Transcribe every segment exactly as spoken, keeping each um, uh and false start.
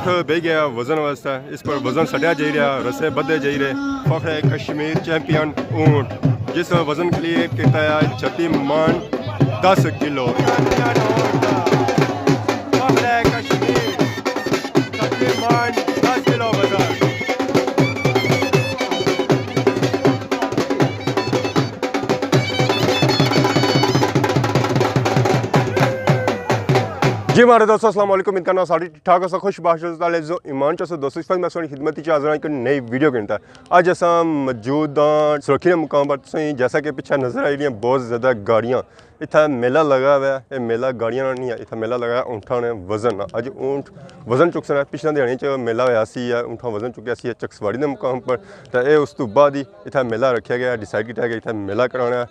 اٹھ بہی گیا وزن واسطے، اس پر وزن سٹیا جائی رہیا، رسے بدھے جائی رہے۔ فخر کشمیر چیمپئن اونٹ، جس وزن کلیئر کیتا ہے چھتی من دس کلو۔ فخر کشمیر، چھتی من دس کلو وزن۔ جی ماڑے دوستو، السلام علیکم۔ امید کرنا سارے ٹھیک ٹھاک ہوسو، خوش باش ہوسو، حفظ و ایمان چ ہوسو۔ دوستو، اس وقت میں تساں نی خدمت چ حاضر ہاں ایک نئی ویڈیو کے اندر۔ اج اساں موجود ہاں سروکھی نے مقام پر۔ تساں جیسا کہ پچھے نظر آئی رہیاں بہت زیادہ گاڑیاں، اتھا میلہ لگا ہوا ہے۔ اے میلہ گاڑیاں نا نہیں ہے، اتھا میلہ لگا ہے اونٹاں نے وزن نا۔ اج اونٹ وزن چکسن ہے۔ پچھلے دیہاڑیاں چ میلہ ہویا سی، اونٹاں وزن چکیا سی چکسواری دے مقام پر۔ تے اے اس تو بعد ہی اتھا میلہ رکھیا گیا، ڈیسائیڈ کیتا گیا اتھا میلہ کرانا ہے۔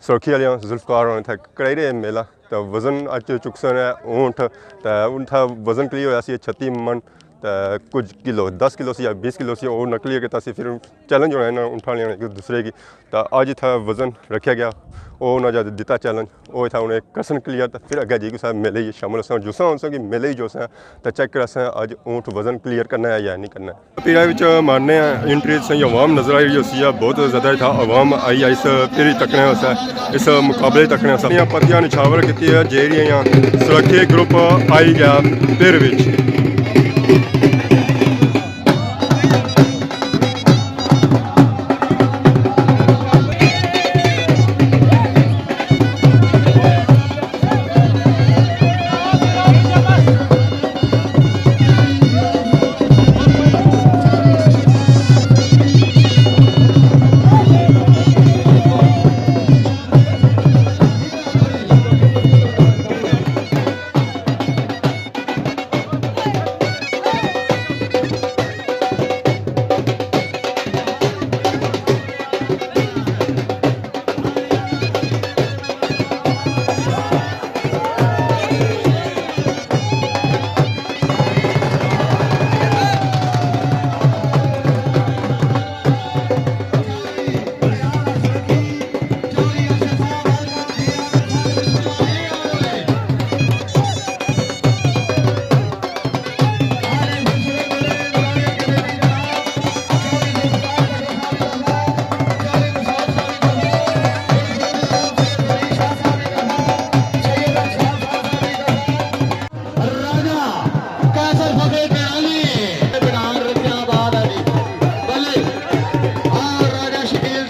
سروکھی آلیاں ذوالفقار ہوراں اتھا کرائی رہے میلہ۔ تے وزن اج چکسن ہے اونٹ، تے اتھا وزن کلیئر ہویا سی چھتی من، تے کچھ کلو، دس کلو سی یا بیس کلو سی، او نہ کلیئر کیتا سی۔ پھر چیلنج ہونا انہاں اونٹاں آلیاں نے ایک دوسرے کی۔ تے اج اتھا وزن رکھیا گیا، او انہاں جد دتا چیلنج، او اتھا انہیں کرسن کلیئر، تے پھر اگے جی کسا میلے ہی شامل ہوساں، جساں ہوساں کہ میلے ہی جوساں، تے چیک کراساں اج اونٹ وزن کلیئر کرنا ہے یا نہیں کرنا ہے۔ پیرا وچ مارنے آں انٹری، تساں عوام نظر آئی رہی ہوسی، بہت زیادہ اتھا عوام آئی ہے اس پھر تکنے واسطے، اس مقابلے تکنے واسطے۔ پتیاں نچھاور کیتی ہے جیڑیاں سرکھے گروپ آئی گیا پھر وچ۔ راجہ قیصر فقیر پیرالی بنان رکھیا آباد ہے جی۔ بلے آ راجہ شکیل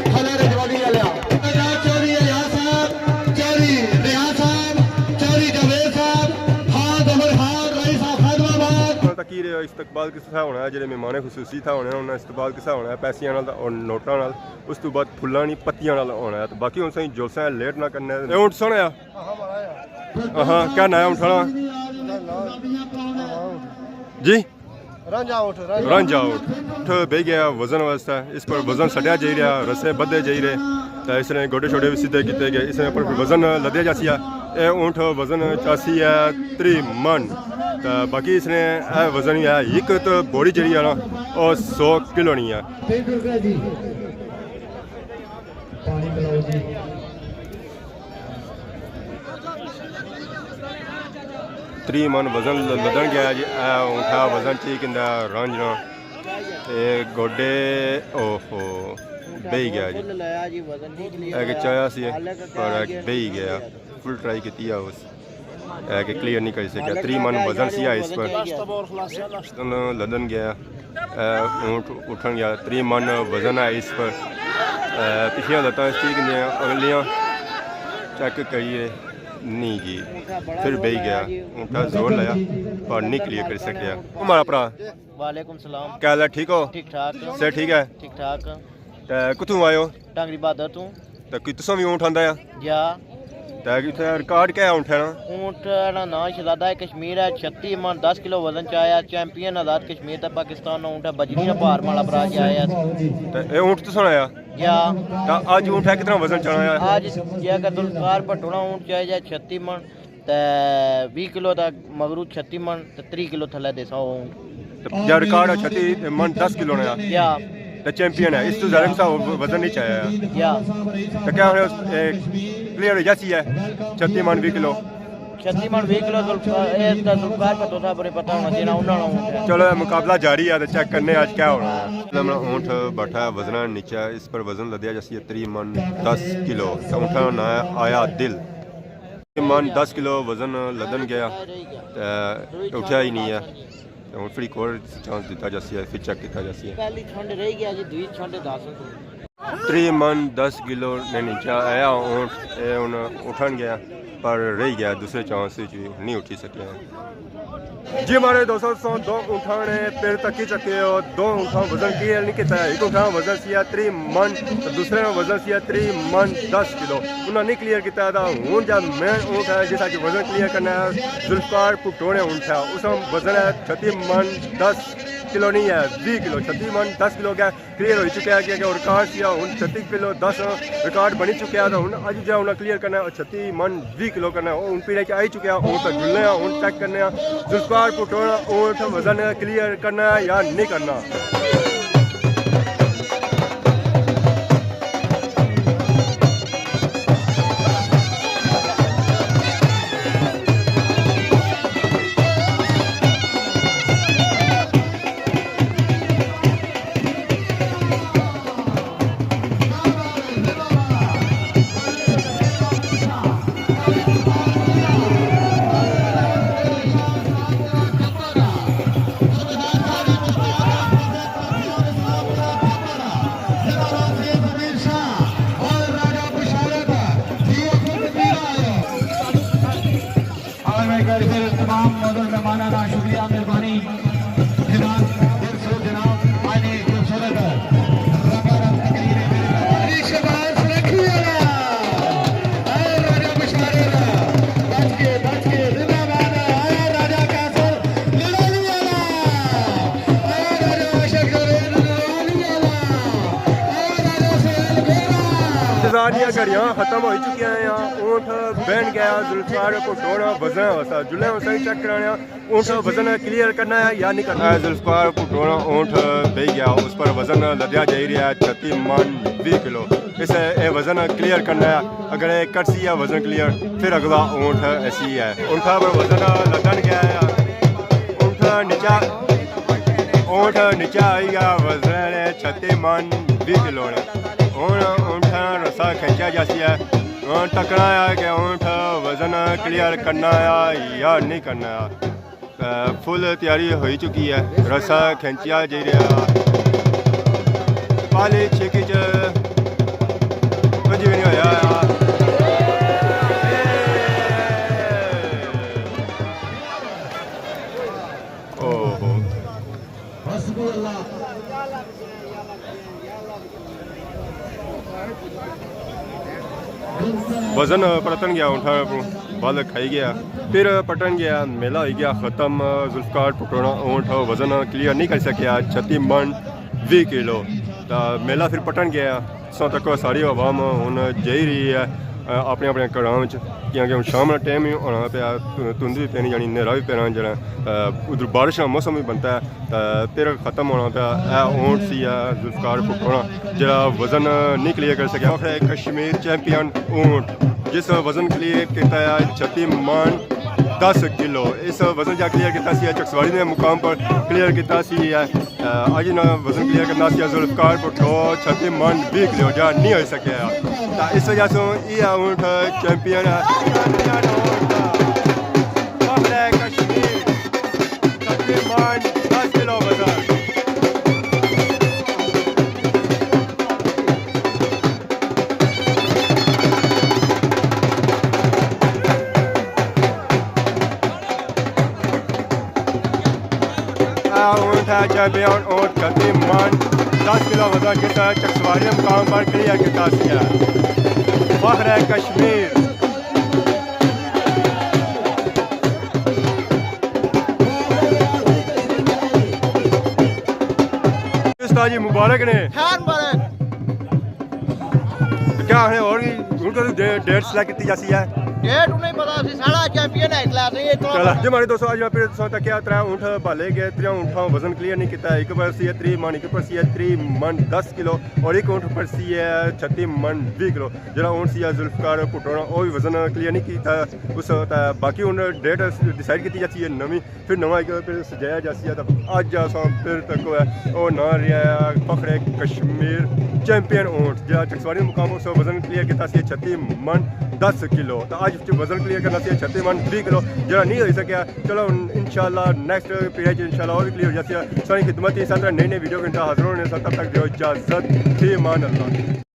تھلے رجوالی آلیا۔ راجہ چوہدری ایاز صاحب، چوہدری ریاض صاحب، چوہدری جاوید صاحب، خان ظفر خان، رئیس صاحب خادم آباد۔ تکی رہے ہو استقبال کس طرح ہونا ہے، جڑے مہمان خصوصی تھا ہونے، انہاں استقبال کس طرح ہونا ہے، پیسیاں نال تے اور نوٹاں نال، اس تو بعد پھلاں نی پتیاں نال ہونا ہے۔ تے باقی ہن سائیں جلسہ ہے، لیٹ نہ کرنا ہے۔ اے اونٹ سوہنا ہے۔ ہاں، کیا ناں ہے اونٹھا نا؟ جی؟ رانجھا اونٹ، رانجھا۔ رانجھا اونٹ۔ اٹھ بہی گیا وزن واسطے، اس پر وزن سٹیا جائی رہیا، رسے بدھے جائی رہے، تے اس نے گوڈے شوڈے بھی سیدھے کیتے گئے، اس نے پر وزن لدیا جاسی ہے۔ اے اونٹ وزن چاسی ہے تری من، تے باقی اس نے اے وزن ہی ہے، ایک تو بوری جیڑی ہے نا، او سو کلو نی ہے۔ پانی پلاؤ جی۔ تری من وزن ل-، لدن گیا جی۔ اے اونٹھا وزن ٹھیک ہندا رانجھنا۔ اے گوڈے، اوہو، بہی گیا جی۔ اے کہ چایا سی، پر اے بہی گیا۔ فل ٹرائی کیتی ہے اس۔ اے کہ کلیئر نہیں کری سکیا۔ تری من وزن سی ہے اس پر۔ لدن، لدن گیا۔ اے اونٹ اٹھن گیا۔ تری من وزن ہے اس پر۔ اے پچھلیاں لتاں اس ٹھیک نے، اگلیاں چیک کریے نہیں جی۔ پھر بہی گیا۔ اونٹا زور لایا پر نہیں کلیئر کری سکیا۔ ہمارا بھرا۔ وعلیکم السلام۔ کیا حال ہے؟ ٹھیک ہو؟ ٹھیک ٹھاک۔ صحت ٹھیک ہے؟ ٹھیک ٹھاک۔ تے کتھوں آئے ہو؟ ٹانگری بہادر توں۔ تے کوئی تساں وی اونٹ آندا ہے؟ یا۔ تے اتھے ریکارڈ کیا ہے اونٹھے نا؟ اونٹ نا ناں شہزادہ کشمیر ہے، چھتی من دس کلو وزن چایا، چیمپئن آزاد کشمیر تے پاکستان نا اونٹ ہے، بجری نا بھار ماڑا بھرا جایا۔ تے اے اونٹ تساں آیا؟ یا۔ تے اج اونٹ ہے کتنا وزن چانا ہے؟ اج جے اگر ذوالفقار بھٹو نا اونٹ چاہے جائے چھتی من، تے ویہہ کلو دا مگرو چھتی من تے تریہہ کلو تھلے دیسا او۔ تے جا ریکارڈ ہے چھتی من دس کلو نے۔ یا۔ تے چیمپئن ہے، اس تو زیادہ کسا وزن نہیں چایا۔ یا۔ تے کیا ہن، اے، کلیئر ہو جاسی ہے چھتی من ویہہ کلو؟ چھتی من ویہہ کلو ذوالفقار، اے تاں ذوالفقار پٹھو صاحب نے پتہ ہونا جنہاں انہاں نا اونٹ ہے۔ چلو، اے مقابلہ جاری ہے تے چیک کرنے آج کیا ہونا ہے۔ اونٹ بیٹھا ہے وزن نیچے، اس پر وزن لدیا جاسی ہے تری من دس کلو۔ تے اونٹا نا ناں ہے آیا دل۔ من دس کلو وزن لدن گیا تے اٹھیا ہی نہیں ہے۔ تے ہن فری ایک اور چانس دتا جاسی ہے، فر چیک کیتا جاسی ہے۔ پہلی چھنڈ رہی گیا جی، دوئی چھنڈ دس۔ تری من دس کلو نے نیچا آیا اونٹ، اے ہن اٹھن گیا، پر رہی گیا دوسرے چانس وچ وی نہیں اٹھی سکیا۔ جی ماڑے دوستو، سو دو اونٹھاں نے پھر تکی چکے ہو، دو اونٹھاں وزن کلیئر نہیں کیتا ہے۔ ایک اونٹھاں وزن سی ہے تری من، تے دوسرے نا وزن سی ہے تری من دس کلو۔ انہاں نہیں کلیئر کیتا تھا۔ ہن جا مین اونٹ ہے جس اچ وزن کلیئر کرنا ہے، ذوالفقار پٹوڑے اونٹ ہے، اس نا وزن ہے چھتی من دس کلو نہیں ہے، ویہہ کلو، چھتی من دس کلو کیا کلیئر ہوئی چکیا ہے، کیونکہ او ریکارڈ سی، ہن چھتی کلو دس ریکارڈ بنی چکیا ہے، تے ہن اج جا انہاں کلیئر کرنا ہے، او چھتی من ویہہ کلو کرنا ہے، او ہن پیڑے چ آئی چکیا ہے، ہن تے جلنے آں، ہن چیک کرنے آں، ذوالفقار پٹوڑا اونٹ وزن کلیئر کرنا ہے یا نہیں کرنا۔ اور میں ایک بار پھر تمام معزز مہماناں نا شکریہ، مہربانی۔ جناب، دل سے جناب، آج خوبصورت رنگا رنگ تقریر ہے۔ شباز رکھی والا، اے راجہ بشارے دا، بچ کے، بچ کے، زندہ باد، اے راجہ قیصر لڑالی والا، اے راجہ عاشق زبیر لڑالی والا، اے راجہ سہیل گولا۔ انتظار دیاں گھڑیاں ختم ہوئی چکیاں ہیں، اونٹ بہن گیا، ذوالفقار پٹوڑا وزن ہوسا، جلے ہوسا چیک کرانے آں۔ اونٹ وزن کلیئر کرنا ہے یا نہیں کرنا؟ اے ذوالفقار پٹوڑا اونٹ بہی گیا، اس پر وزن لدیا جائی رہیا ہے چھتی من ویہہ کلو۔ اس اے وزن کلیئر کرنا ہے، اگر اے کرسی ہے وزن کلیئر، پھر اگلا اونٹ ایسی ہے۔ اونٹا پر وزن لدن گیا ہے، اونٹ نیچا، اونٹ نیچا آئی گیا، وزن ہے چھتی من ویہہ کلو نے۔ ہن اونٹ رسا کھینچا جاسی ہے، ہن تکنا ہے کہ اونٹ وزن کلیئر کرنا ہے یا نہیں کرنا ہے۔ تے فل تیاری ہوئی چکی ہے، رسا کھینچیا جائی رہیا۔ پہلی چھیکی چ کچھ بھی نہیں ہویا۔ اوہو۔ وزن پرتن گیا، اونٹاں کو بل کھائی گیا، پھر پٹن گیا، میلہ ہوئی گیا ختم۔ ذوالفقار پٹوڑا اونٹ وزن کلیئر نہیں کر سکیا، چھتی من ویہہ کلو۔ تا میلہ پھر پٹن گیا۔ ساں تک ساری عوام ہن جائی رہی ہے، آ، اپنے اپنے گھراں وچ، کیونکہ ہن شام نا ٹائم ہی ہونا پیا، دھند بھی پینی جانی، نیرا بھی پینا جانا، آ، ادھر بارش نا موسم بھی بنتا ہے۔ تے پھر ختم ہونا پیا۔ اے اونٹ سی ہے ذوالفقار پٹوڑا، جڑا وزن نہیں کلیئر کر سکیا۔ فخر کشمیر چیمپئن اونٹ، جس وزن کلیئر کیتا ہے چھتی من دس کلو۔ اس وزن جا کلیئر کیتا سی ہے چکسواری دے مقام پر کلیئر کیتا سی ہے۔ اج نا وزن کلیئر کرنا سی ذوالفقار پٹھو چھتی من ویہہ کلو، جا نہیں ہوئی سکیا۔ تے اس وجہ سے یہ اونٹ چیمپئن ہے۔ فخر کشمیر۔ تقریباً دس کلو وزن۔ اے اونٹ ہے چیمپئن اونٹ، تقریباً دس کلو وزن کیتا، چکسواری مقام پر کلیئر کیتا سی ہے۔ فخر کشمیر۔ استاد جی مبارک نے۔ خیر مبارک۔ کیا آخنے اور بھی ہن کدوں ڈے-، ڈیٹ سلیکٹ کیتی جاسی ہے؟ ڈیٹ انہیں پتا اسی ساڑا چیمپئن ہے اس لحاظ سے، یہ اتنا چلو بڑا۔ جی ہمارے دوستو، اج میں پھر تساں تکیا ترے اونٹ بالے گئے، ترے اونٹاں وزن کلیئر نہیں کیتا۔ ایک پرسی ہے تری من، ایک پرسی ہے تری من دس کلو، اور ایک اونٹ پرسی ہے چھتی من ویہہ کلو۔ جڑا اونٹ سی ذوالفقار بھٹو نا، وہ بھی وزن کلیئر نہیں کیتا۔ اس تے باقی ہن ڈیٹ ڈیسائیڈ کیتی جاسی ہے نویں، پھر نواں ایک پھر سجایا جاسی ہے۔ تے اج اساں پھر تک ہویا، او ناں رہیا ہے فخر کشمیر چیمپئن اونٹ، جڑا چکسواری مقام اس وزن کلیئر کیتا سی چھتی من دس کلو۔ تے اج وزن کلیئر کرنا سی چھتی من ویہہ کلو، جڑا نہیں ہوئی سکیا۔ چلو ہن انشاءاللہ نیکسٹ پیریڈ انشاءاللہ وہ بھی کلیئر ہو جاسی ہے۔ ساری خدمت ہی ساتھ نئی نئی ویڈیو کے اندر حاضر ہونے ساتھ، تب تک دیو اجازت، فی امان اللہ۔